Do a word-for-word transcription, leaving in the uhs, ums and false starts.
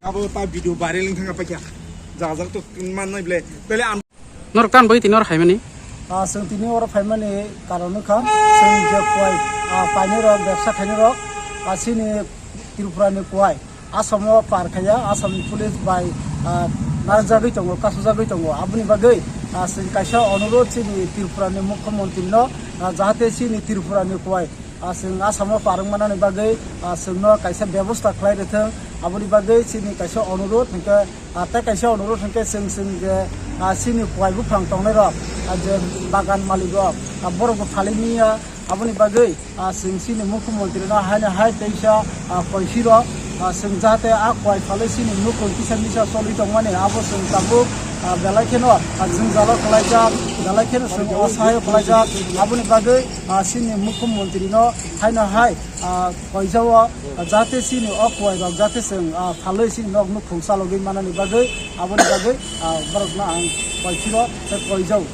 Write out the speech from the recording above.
Abo ta video viral wngkha paikha. Jajak to mannai ble. Tele am Norok tan bai tini oro phaimani? Ah, chwng tini oro phaimani karon wngkha, chwng je kuai, ah, painai rok, bebsa khainai rok, ah, chini Tripura ni kuai Assam o par khaiya, Assam ni police bai, ah, narwkjagwi tongo, kasujagwi tongo. Aboni bagwi, ah, chwng kaisa onurod chini Tripura ni Mukhyamantri no, ah, jahate chini Tripura ni kuai, ah, chwng Assam o par wng manani bagwi, ah, chwng no kaisa bebosta khlai rwthwng. Aboni bagwi chini kaisa onurod hwnkhe, ah, tei kaisa onurod hwnkhe chwng, chwng je, ah, chini kuai buphang tongnai rok, ah, je bagan malik rok, ah, borok bo phalwi manya. Aboni bagwi, ah, chwng chini Mukhyamantri no haino hai teisa, ah, koiphiro, ah, chwng jahate a kuai phalwi chini nukhung kisa misa choli tongmani abo chwng tabuk, ah, belai kheno, ah, jwngjalo kwlaijak, belai kheno chwng osahayo kwlaijak. Aboni bagwi, ah, chini Mukhyamantri no haino hai, ah, koijao, ah, jahate chini o kuai rok jahate chwng, ah, phalwi chini nok nukhung chalogwi manani bagwi, aboni bagwi, ah, borokno ang koiphiro tei koijao.